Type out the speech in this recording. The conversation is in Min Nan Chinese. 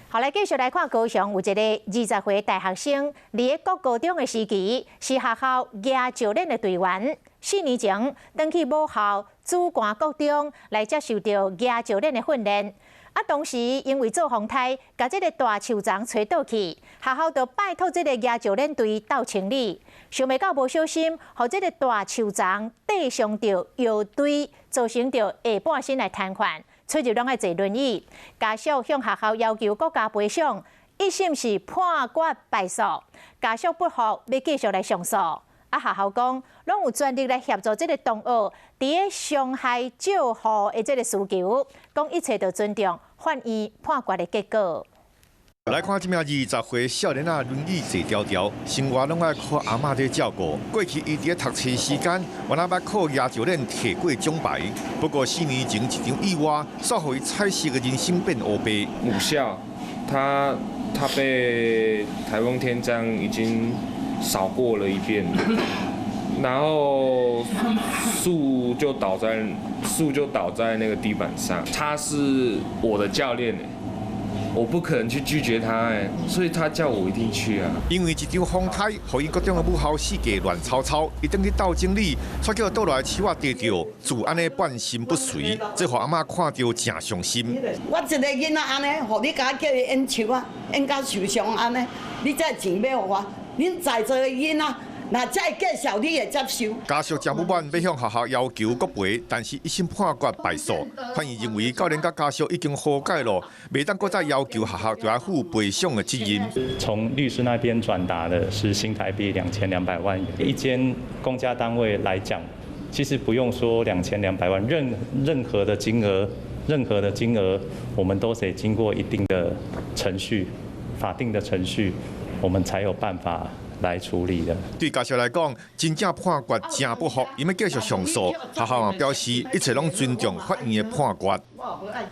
好，來繼續來看高雄有一个20歲大學生，佇咧國高中的時期是學校舉石鏈的隊員。4年前，轉去母校梓官國中來接受著舉石鏈的訓練。啊，當時因為做風颱，共這个大樹叢吹倒去，學校就拜託這个舉石鏈隊鬥清理。想袂到無小心，予這个大樹叢硩傷著腰椎，造成著下半身來癱瘓。出入攏愛坐輪椅，家屬向學校要求國家賠償，一審是判決敗訴，家屬不服，欲繼續來上訴。啊，學校講攏有全力來協助這个同學，佇咧傷害照護的這个需求，講一切都尊重法院判決的結果。來看這名20歲少年仔，輪椅坐牢牢，生活攏愛靠阿嬤咧照顧。過去伊佇咧讀冊時間，原來捌靠舉石鏈提過獎牌。不過4年前一場意外，煞予伊彩色的人生變烏白。母校，他被颱風天這樣已經掃過了一遍，然後樹就倒在那個地板上。他是我的教練。我不可能去拒絕他哎，所以他叫我一定去啊。因為一場風颱，予伊國中的母校四界亂糟糟，伊轉去鬥整理，卻叫倒來樹仔跌著，就按呢半身不遂，這予阿嬤看著誠傷心。我一个囡仔按呢，予你共叫伊演樹仔，演甲受傷按呢，你這錢欲予我？恁在座的囡仔，若這個介紹你會接受？家屬誠不滿，欲向學校要求國賠，但是一審判決敗訴。法院認為教練佮家屬已經和解了，袂當閣再要求學校著愛負賠償的責任。從律師那邊轉達的是新台幣2200萬元，一間公家單位來講，其實不用說兩千兩百萬，任何的金額，任何的金額，我們都得經過一定的程序，法定的程序，我們才有辦法來處理的。對家屬來講，真正判決誠不服，伊欲繼續上訴。學校嘛表示，一切攏尊重法院的判決。